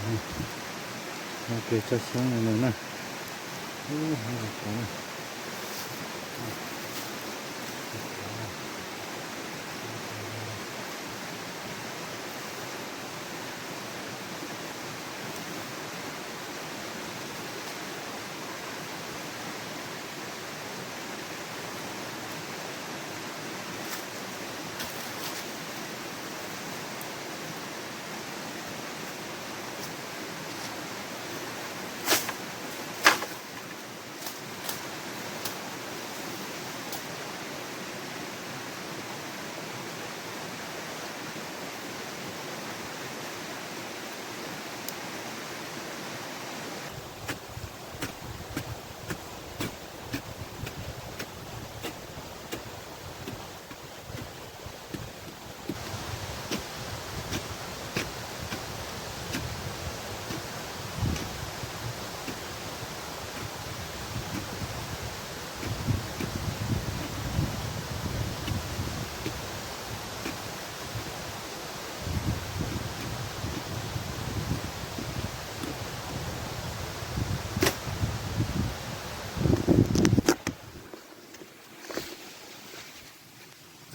Ua ke tso xyoob no na.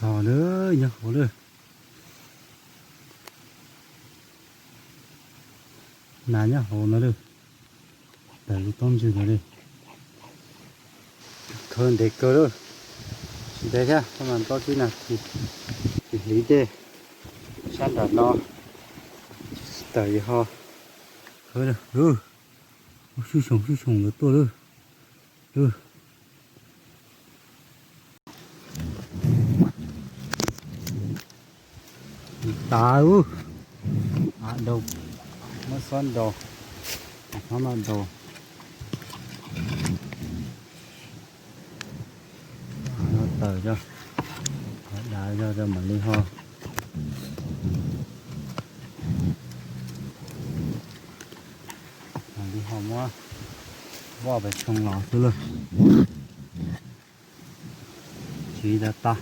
Txog lawm, nyob hauv lawm. Nas nyob hauv no lawm. Tawm li toob ntswg no li. Khawb ntev kawg lawm. Tsis ntev thiab, koj mas plaub tsib nas this, hliv dej sab nram no, tawm ho khawb lawm. Ub, xyuj xyoo xyuj xyoo yuav tuaj lawm. Ub, tas ub, av daus, muab xob daus, xob no daus, tawm cov, dav cov cov mam li ho, mam li ho muab voj pem tsoo los xwb lawm. Tsis tas tas.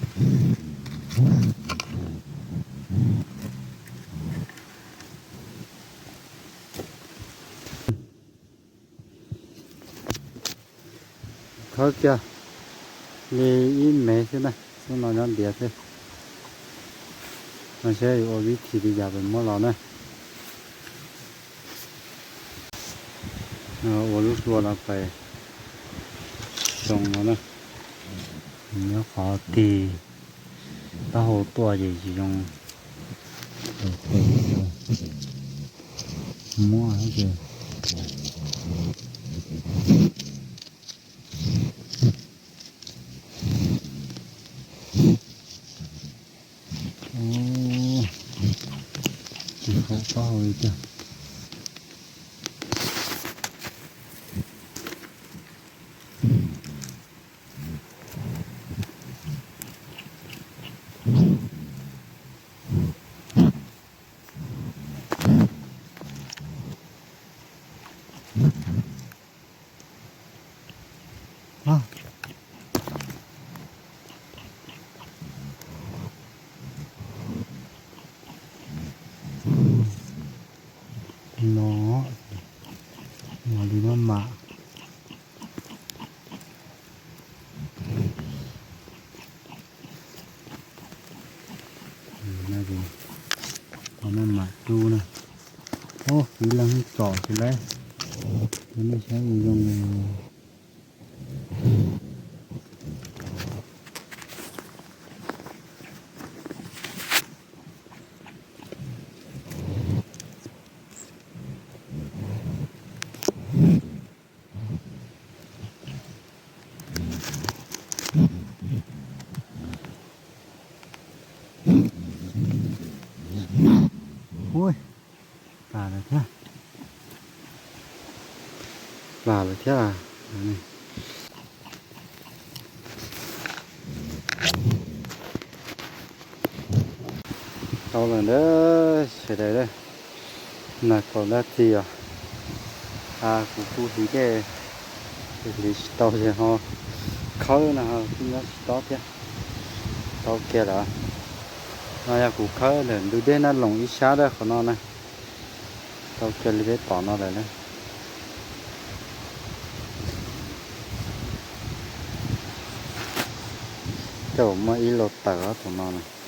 Khawb kiag li ib mev xwb na, xub no nyob ntiav xwb. No saib yuav ua vib thi li cas pem muab los na. Ua lub hlua no pem zoo no na. Nyob qhov tig taub hau tuaj ces tsis zoo. Muab ces tsis haum taub hau li tiag. No, no li maj mam. Maj mam rub na. Ub, fiv leeg tsom tsis lawm. Nej saib zoo. Ui, plam lawm thiab. Plam lawm thiab. Tau lawm ntag sawv daws, nas kaum dab tsi os. A, kuv kuj hliv dej, hliv tsis tau ces ho khawb no ho kuj nyob tsis tob thiab. Tau kiag lawm. No yog kuv khawb ntawm ntug dej Nab Loos ib sab dawb qhov no na. Tau kiag li peb tom no lawm na. Coj muaj ib lo tawm tus no na.